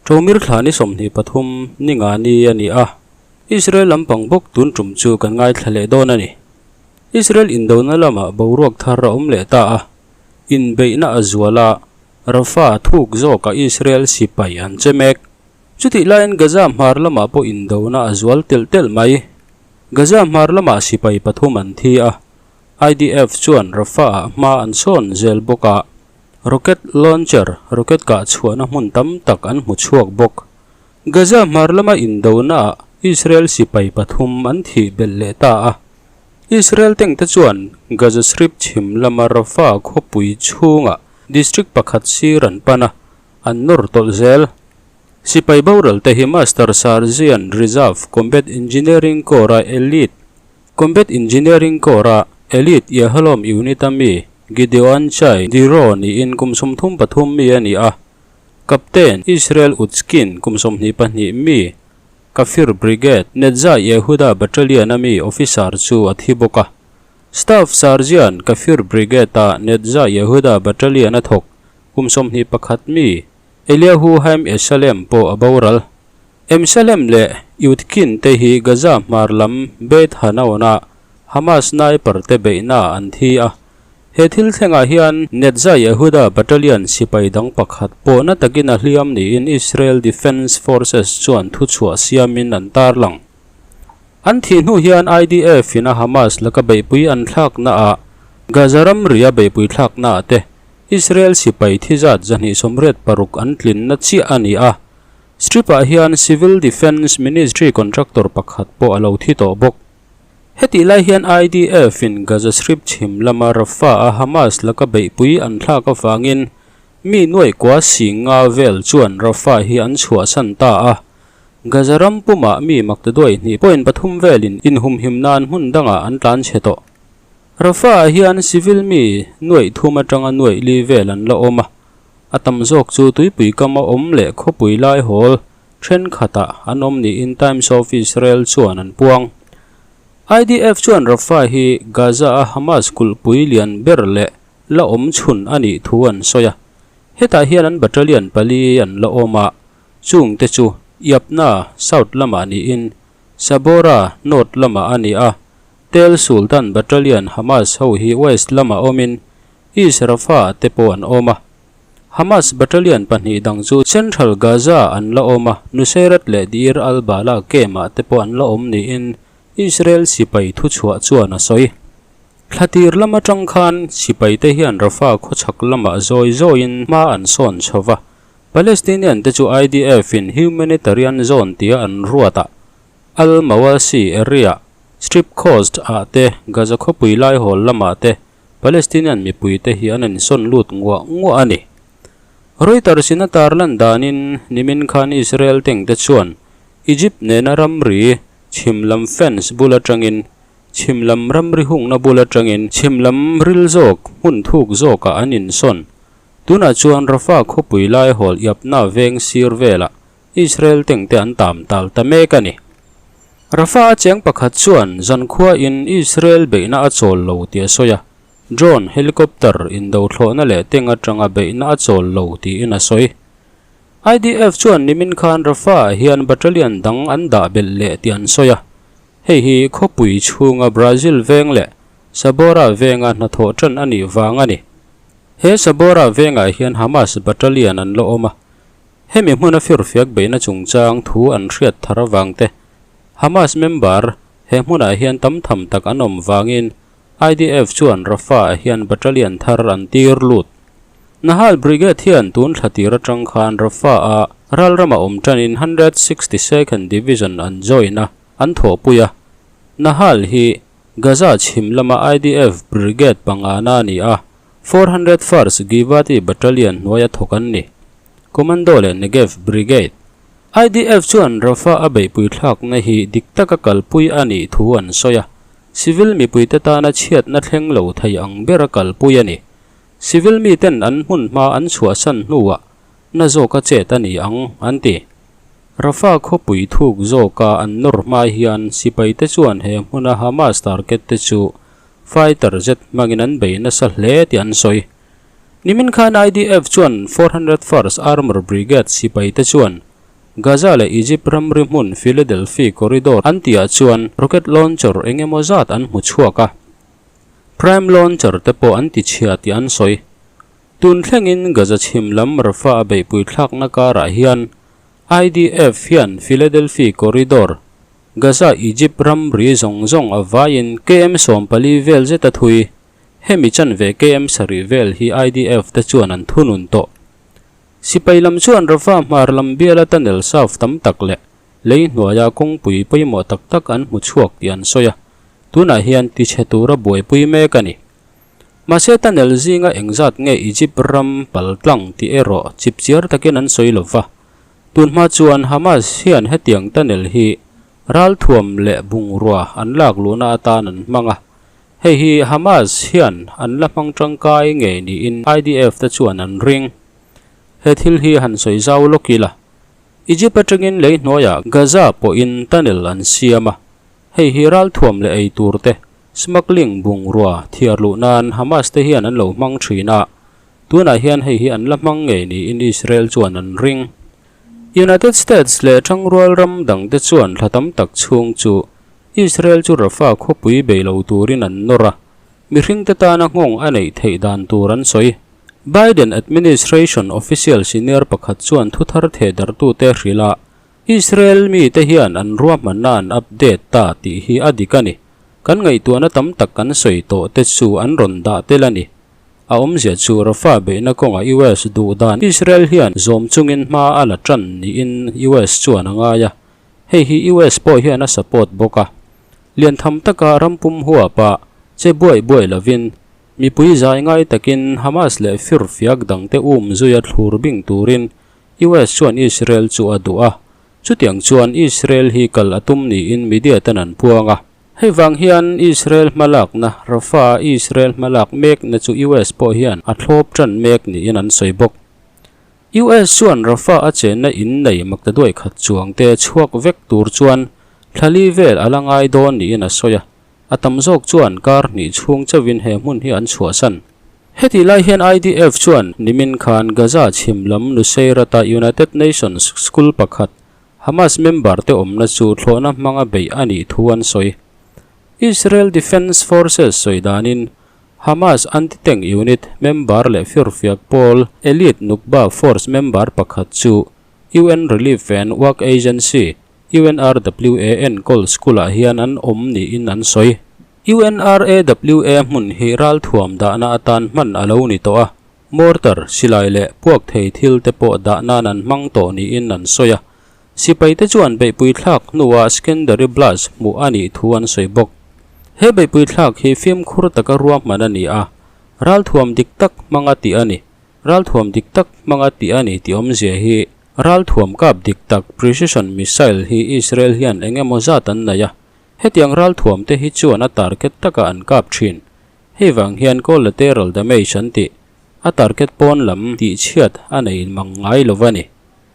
Ṭomir thla ni 23 ni nga ni a ni a, Israel lampang bawk tun ṭum chu kan ngaithla leh dawn a ni. Israel indona lamah boruak thar a awm leh ta a, inbeihna a zual a, Rafah thuk zawkah Israel sipai an che mek. Chutih laiin Gaza hmar lamah pawh indona a zual telh telh mai. Gaza hmar lamah sipai pathum an thi a, IDF chuan Rafah-ah hma an sawn zel bawk a, rocket launcher, rocket kah chhuahna hmun tam tak an hmu chhuak bawk. Gaza hmar lama indonaah Israel sipai pathum an thih belh leh ta a. Israel tengte chuan Gaza Strip chhim lama Rafah khawpui chhungah district pakhat sir an pan a, an nawr tawlh zel. Sipai boral te hi Master Sergeant Reserve Combat Engineering Corps-a Elite Combat Engineering Corps-a Elite Yahalom Unit-a mi Gideon Chai Diro niin kum 33 mi a ni a, Captain Israel Utskin kum 22 mi Kafir Brigade, Netzah Yehuda Battalion a mi officer chu a thi bawk a. Staff Sergeant Kafir Brigade-a Netzah Yehuda Battalion a thawk kum 21 mi Eliyahu Haim Eshalem pawh a boral. Emshalem leh Yudkin te hi Gaza hmar lam Beit Hanoun-a Hamas sniper te beihna an thi a. He thil thlengah hian Netzah Yehuda Battalion sipai dang pakhat pawh na takin a hliam niin Israel Defence Forces chuan thuchhuah siamin an tarlang. An thih hnu hian IDF in a Hamas laka beihpui an thlaknaah Gaza ramria beihpui thlaknaah te Israel sipai thi zat 286 an tlinna chiah a ni a. Strip-ah hian Civil Defence Ministry contractor pakhat pawh a lo thi tawh bawk. Hetih lai hian IDF in Gaza Strip chhim lama Rafah a Hamas laka beihpui an thlak avangin mi nuaih kua sing nga vel chuan Rafah hi an chhuahsan ta a. Gaza ram pumah mi maktaduai hnih point pathum velin inhumhim nan hmun dangah an tlan chhe tawh. Rafah ah hian civil mi nuaih thum atanga nuaih li vel an la awm a, a tam zawk chu tuipui kama awm leh khawpui lai hawl Thenkhatah an awm niin Times of Israel chuan an puang. IDF chuan Rafah hi Gaza-a Hamas kulhpui lian ber leh la awm chhun a nih thu an sawi a. Hetah hian an battalion pali an la awm a, chungte chu Yabna, south lamah niin Sabora, north lamah a ni a. Tel Sultan battalion Hamas ho hi west lamah awmin East Rafah-ah te pawh an awm a. Hamas battalion pahnih dang chu Central Gaza an la awm a, Nuseirat leh Deir al-Balah camp-ah te pawh an la awm niin Israel sipai thuchhuah chuan a sawi. Thla tir lam atang khan sipaite hian Rafah khawchhak lamah zawi zawiin hma an sawn chho va, Palestinian te chu IDF-in humanitarian zone tia an ruat a, Al-Mawasi area, Strip Coast-ah te, Gaza khawpui laihawl lamah te Palestinian mipuite hi an insawn lut nguah nguah a ni. Reuters in a tarlan danin nimin khan Israel tengte chuan Egypt nena ramri chhim lam fence bul atangin chhim lam ramri hungna bul atangin chhim lam ril zawk hmun thuk zawkah an insawn. Tunah chuan Rafah khawpui laihawl iapna veng sir velah Israel tengte an tam tal ta mek a ni. Rafah a cheng pakhat chuan zankhua in Israel beihna a chawl lo tih a sawi a, drone, helicopter, indothlawhna leh teng atanga beihna a chawl lo tiin a sawi. IDF chuan nimin khan Rafah ah hian battalion dang an dah belh leh tih an sawi a, hei hi khawpui chhunga Brazil veng leh Sabora venga hnathawh tan a nih vang a ni. He Sabora vengah hian Hamas battalion an la awm a, Hemi hmuna firfiak beihna chungchang thu an hriat thar avang te, Hamas member he hmunah hian tam tham tak an awm vangin IDF chuan Rafah-ah hian battalion thar an tir lut. Nahal Brigade hian tun thla tir atang khan Rafah-a ralrama awm tanin 162nd Division an join a, an thawhpui a. Nahal hi Gaza chhim lama IDF brigade pangana a ni a, 401st Givati Battalion hnuaia thawk an ni. Commando leh Negev Brigade. IDF chuan Rafah a beihpui thlakna hi dik taka kalpui a nih thu an sawi a, civil mipuite tana chhiatna thleng lo thei ang bera kalpui a ni. Civil miten an hmun hma an chhuahsan hnuah na zawka chet a ni ang, an ti. Rafah khawpui thuk zawka an nawr hma hian sipaite chuan he hmuna Hamas target te chu fighter jet hmangin an bei nasa hle tih an sawi. Nimin khan IDF chuan 401st Armour Brigade sipaite chuan. Gaza leh Egypt ramri hmun Philadelphi Corridor an tihah chuan rocket launcher eng emaw zat an hmu chhuak a. Prime launcher te pawh an tichhia tih an sawi. Tun thlengin Gaza chhim lam Rafah a beihpui thlakna karah hian IDF hian Philadelphi Corridor, Gaza-Egypt ramri zawng zawng a vaiin KM 14 vel zeta thui, hemi chanve KM sarih vel hi IDF te chuan an thunun tawh. Sipai lam chuan Rafah hmar lam biala tunnel sauf tam tak leh lei hnuaia kawngpui pawimawh tak tak an hmu chhuak tih an sawi a, tunah hian tichhe tura buaipui mek a ni. Mahse tunnel zinga engzat nge Egypt ram paltlang tih erawh chipchiar takin an sawi lo va. Tunhma chuan Hamas hian hetiang tunnel hi ralthuam leh bungrua an lak luhna atan an hmang a, hei hi Hamas hian an la hmang tangkai ngei niin IDF te chuan an ring. He thil hi han sawi zau lawk ila, Egypt atangin lei hnuaiah Gaza pawhin tunnel an siam a, hei hi ralthuam leh ei tur te, smuggling bungrua thiar luh nan Hamas te hian an lo hmang thin a, tunah hian hei hi an la hmang ngei niin Israel chuan an ring. United States leh Tangrual ram dangte chuan thla tam tak chhung chu Israel chu Rafah khawpui bei lo turin an nawr a, mihringte tana nghawng a neih theih dan tur an sawi. Biden administration official senior pakhat chuan thuthar thehdarhtute hrilh a, Israel mite hian an ruahmanna an update ta tih hi a dik a ni. Kan ngaihtuahna tam tak kan sawi tawh te chu an rawn dah tel a ni. A awmzia chu Rafah beihna kawngah US duh dan Israel hian zawm chungin hma a la tan niin US chuan a ngai a, hei hi US pawh hian a support bawk a. Lian tham taka ram pum huapa che buai buai lovin Mipui zai ngai takin Hamas leh firfiak dangte um zuia thlur bing turin US chuan Israel chu a duh a, chutiang chuan Israel hi kal a tum niin media ten an puang a. Hei vang hian Israel hmalakna, Rafah-a Israel hmalak mekna chu US pawh hian a thlawp tan mek niin an sawi bawk. US chuan Rafah a chenna in nei maktaduai khat chuangte chhuak vek tur chuan thla li vel a la ngai dawn niin a sawi a. A tam zawk chuan kar hnih chhung chauhin he hmun hi an chhuahsan. Hetih lai hian IDF chuan nimin khan Gaza chhim lam Nuseirat-a United Nations school pakhat Hamas member te awmna chu thlawhna hmanga beih a nih thu an sawi. Israel Defense Forces sawi danin Hamas anti-tank unit member leh firfiak pawl elite Nukba force member pakhat chu UN Relief and Work Agency, UNRWA enkawl school-ah hian an awm niin an sawi. UNRAWA hmun hi ralthuam dahna atan hman a lo ni tawh a, mortar, silai leh puak thei thil te pawh dah nan an hmang tawh niin an sawi a. Sipaite chuan beihpui thlak hnuah secondary blast hmuh a nih thu an sawi bawk. He beihpui thlak hi fimkhur taka ruahman a ni a, ralthuam dik tak hmanga tih a ni. Ralthuam dik tak hmanga tih a ni tih awmzia hi Ralthuam kap dik tak precision missile hi Israel hian eng emaw zat an nei a, hetiang ralthuam te hi chuan a target taka an kap thin. Hei vang hian collateral damage an tih, a target pawn lam tihchhiat a nei mang ngai lo va ni.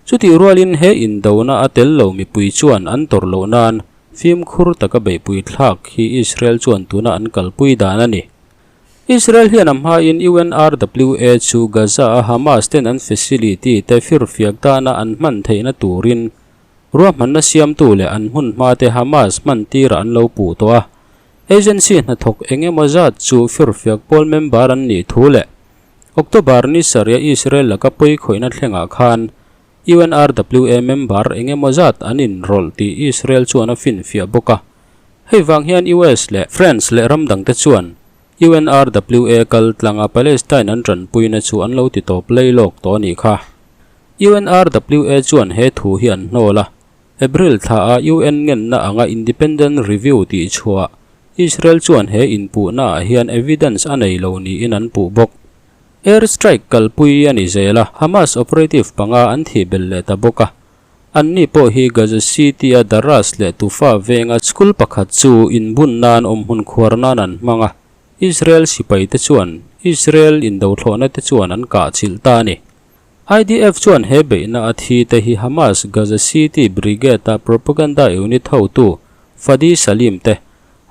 Chutih rualin he indona a tel lo mipui chuan an tawrh loh nan fimkhur taka beihpui thlak hi Israel chuan tuna an kalpui dan a ni. Israel hian a hmain UNRWA chu Gaza-a Hamas ten an facility te firfiak dana an hman theihna turin ruahmanna siamtu leh an hmun hmate Hamas hman tirah an lo puh tawh a. Agency hnathawk eng emaw zat chu firfiak pawl member an nih thu leh October ni sarih a Israel laka pawi khawihna thlengah khan UNRWA member eng emaw zat an inrawlh tih Israel chuan a finfiah bawk a. Hei vang hian US leh France leh ram dangte chuan UNRWA kal tlanga Palestine an tanpuina chu an lo ti tawp lei lawk tawh a nih kha. UNRWA chuan he thu hi an hnawl a, April thla a UN ngenna anga independent review tih chhuah Israel chuan he inpuhna ah hian evidence a nei lo niin an puh bawk. Air strike kalpui a ni zel a, Hamas operative panga an thih belh leh ta bawk a. Anni pawh hi Gaza City-a Daras leh Tufa venga school pakhat chu inbun nan awmhmun khuar nan an hmang a, Israel sipaite chuan Israel indothlawhna te chuan an kah chilh ta a ni. IDF chuan he beihna a thi te hi Hamas Gaza City Brigade-a propaganda unit hotu Fadi Salim te,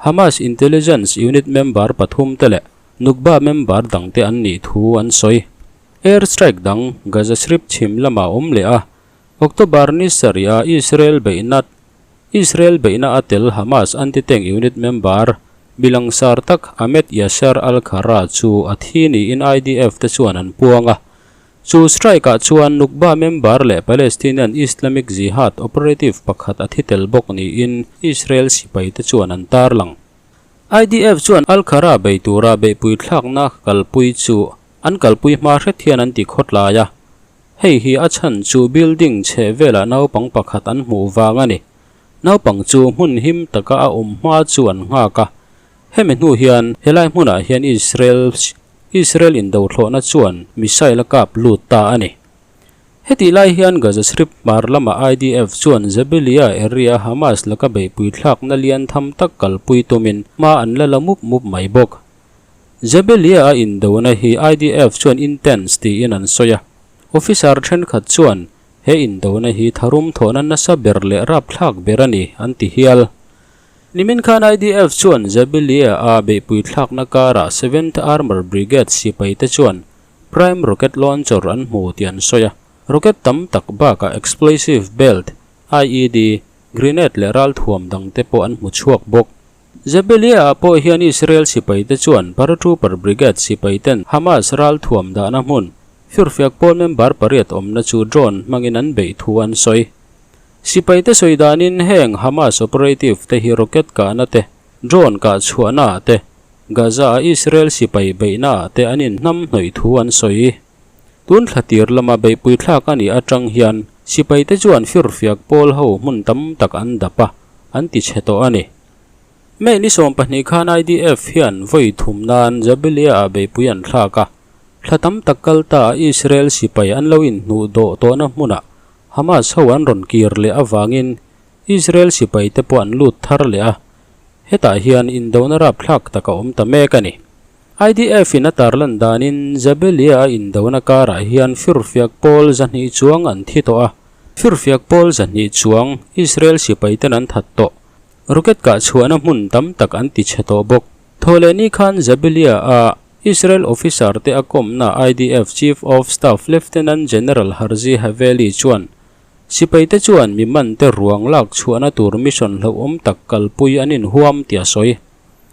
Hamas intelligence unit member pathum te leh Nukba member dangte an nih thu an sawi. Air strike dang Gaza Strip chhim lamah awm leh a. October ni sarih a Israel beihna Israel beihna a tel Hamas anti-tank unit member mi langsar tak Ahmed Yasser al-Kharra chu a thi niin IDF te chuan an puang a. Chu strike-ah chuan Nukba member leh Palestinian Islamic Jihad operative pakhat a thi tel bawk niin Israel sipai te chuan an tarlang. IDF chuan al-Kharra bei tura beihpui thlakna kalpui chu an kalpui hma hret hian an ti khawtlai a. Hei hi a chhan chu building chheh velah naupang pakhat an hmuh vang a ni. Naupang chu hmun him taka a awm hma chu an nghak a. Hemi hnu hian helai hmunah hian Israel Israel indothlawhna chuan missile a kap lut ta a ni. Hetih lai hian Gaza Strip hmar lama IDF chuan Jabalia area Hamas laka beihpui thlakna lian tham tak kalpui tumin hma an la la mup mup mai bawk. Jabalia a indona hi IDF chuan intense tiin an sawi a. Officer thenkhat chuan he indona hi tharum thawhna nasa ber leh rapthlak ber a ni an ti hial. Nimin khan IDF chuan Jabalia a beihpui thlakna karah Seventh Armour Brigade sipai te chuan Prime rocket launcher an hmu tih an sawi a. Rocket tam tak bakah explosive belt, IED, grenade leh ralthuam dangte pawh an hmu chhuak bawk. Jabalia-ah pawh hian Israel sipaite chuan Paratrooper Brigade sipaiten Hamas ralthuam dahna hmun, firfiak pawl member pariat awmna chu drone hmangin an beih thu an sawi. Sipaite sawi danin heng Hamas operative te hi rocket kahna te, drone kah chhuahnaah te, Gaza-a Israel sipai beihnaah te an inhnamhnawih thu an sawi. Tun thla tir lama beihpui thlak a nih atang hian sipaite chuan firfiak pawl ho hmun tam tak an dap a, an ti chhe tawh a ni. May ni 12 khan IDF hian vawi thum nan Jabalia-ah beihpui an thlak a, thla tam tak kal ta a Israel sipai an lo inhnuh dawh tawhna hmunah Hamas ho an rawn kir leh avangin Israel sipai te pawh an lut thar leh a, hetah hian indona rapthlak tak a awm ta mek a ni. IDF-in a tarlan danin Jabalia-a indona karah hian firfiak pawl 200 chuang an thi tawh a, firfiak pawl 200 chuang Israel sipai ten an that tawh. Rocket kah chhuahna hmun tam tak an ti chhe tawh bawk. Thawhlehni khan Jabalia-a Israel officer te a kawmna IDF Chief of Staff Lieutenant General Herzi Haveli chuan sipaite chuan mi man te ruang lak chhuahna tur mission hlauhawm tak kalpui an inhuam tih a sawi.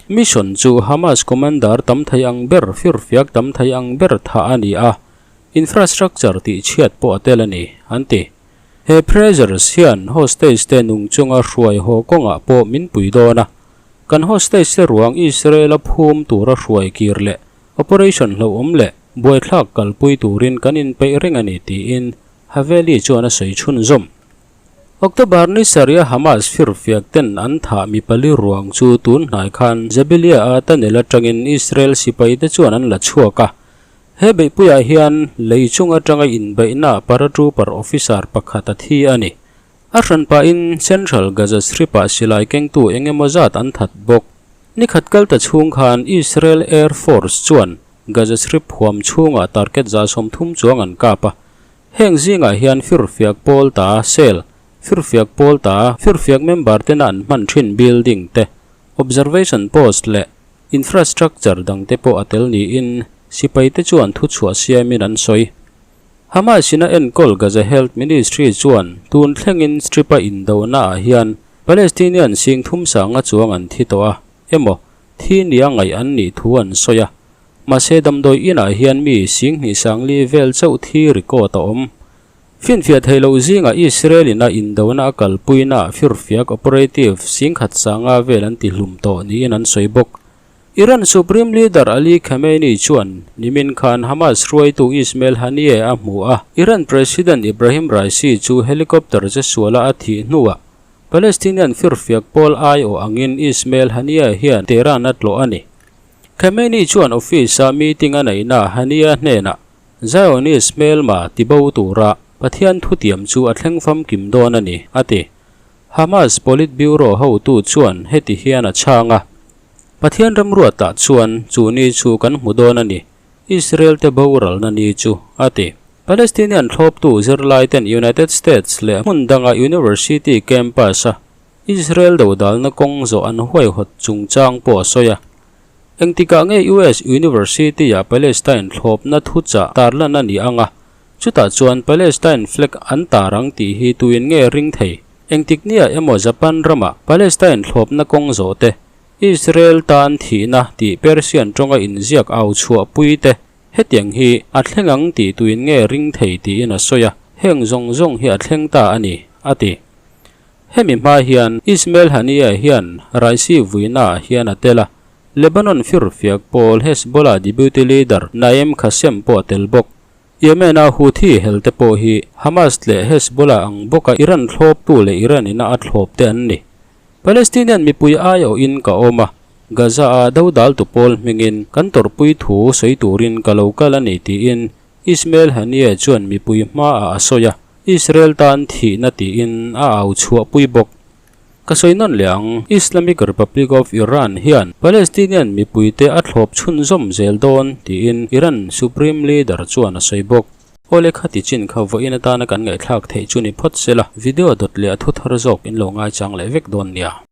Mission chu Hamas commander tam thei ang ber firfiak tam thei ang ber thah a ni a, infrastructure tih chhiat pawh a tel a ni, an ti. He pressures hian hostage te nung chunga hruai haw kawngah pawh min pui dawn a, kan hostage te ruang Israel-a phum tura hruai kir leh operation hlauhawm leh buaithlak kalpui turin kan inpeih reng a ni tiin Haveli chuan a sawi chhunzawm. October ni sarih a Hamas firfiak ten an thah mi pali ruang chu tun hnai khan Jabalia-a tunnel atangin Israel sipai te chuan an la chhuak a, He beihpuiah hian lei chung atanga inbeihna paratrooper officer pakhat a thi a ni. A hranpahin Central Gaza Strip-ah silai kengtu eng emaw zat an that bawk. Ni khat kal ta chhung khan Israel Air Force chuan Gaza Strip huam chhungah target 30 chuang an kap a. Heng zingah hian firfiak pawl ta cell, firfiak pawl ta firfiak member tena an hman thin building te, observation post leh Infrastructure dangte pawh a tel niin sipaite chuan thuchhuah siamin an sawi. Hamas-in a enkawl Gaza Health Ministry chuan tun thlengin Strip-a indonaah hian Palestinian sing thum sanga chuang an thi tawh a, emaw thi nia ngaih an nih thu an sawi a. Mahse damdawi inah hian mi sing hnih sangli vel chauh thi record a awm. Finfiah theih loh zingah Israel-in a indona a kalpuinaah firfiak operative singkhat sanga vel an tihlum tawh niin an sawi bawk. Iran Supreme Leader Ali Khamenei chuan nimin khan Hamas hruaitu Ismail Haniyeh a hmu a, Iran President Ibrahim Raisi chu helicopter che suala a thih hnuah Palestinian firfiak pawl aiawh angin Ismail Haniyeh hian Tehran a tlawh a ni. Khamenei chuan office-a meeting a neihnaah Haniyeh hnenah Zionist hmelma tibo tura Pathian thutiam chu a thleng famkim dawn a ni, a ti. Hamas Politburo hotu chuan heti hian a chhang a, Pathian remruatah chuan chu ni chu kan hmu dawn a ni, Israel te boralna ni chu, a ti. Palestinian thlawptu zirlaiten United States leh hmun danga university campus-a Israel dodalna kawng zawh an huaihawt chungchang pawh a sawi a. Engtikah nge US University-ah Palestine thlawpna thuchah tarlan a ni ang a? Chutah chuan Palestine flag an tar ang tih hi tuin nge ring thei? Engtik nia emaw Japan ramah Palestine thlawpna kawng zawh te, Israel tan thihna tih Persian tawnga inziak au chhuahpui te, hetiang hi a thleng ang tih tuin nge ring thei tiin a sawi a, heng zawng zawng hi a thleng ta a ni, a ti. Hemi hma hian Ismail Haniyeh hian Raisi vuinaah hian a tel a, Lebanon firfiak pawl Hezbollah deputy leader Naim Qassem pawh a tel bawk. Yemen-a Houthi helte pawh hi Hamas leh Hezbollah ang bawka Iran thlawptu leh Iran ina a thlawp te an ni. Palestinian mipui aiawhin ka awm a, Gaza-a dodaltu pawl hmingin kan tawrhpui thu sawi turin ka lo kal a ni tiin Ismail Haniyeh chuan mipui hmaah a sawi a, Israel tan thihna tiin a au chhuahpui bawk. Ka sawi nawn leh ang, Islamic Republic of Iran hian Palestinian mipuite a thlawp chhunzawm zel dawn, tiin Iran Supreme Leader chuan a sawi bawk. Awle kha ti chin kha vawiin atana kan ngaihthlak theih chu ni phawt se la, video dawt leh a thu thar zawk in lo ngaichang leh vek dawn nia.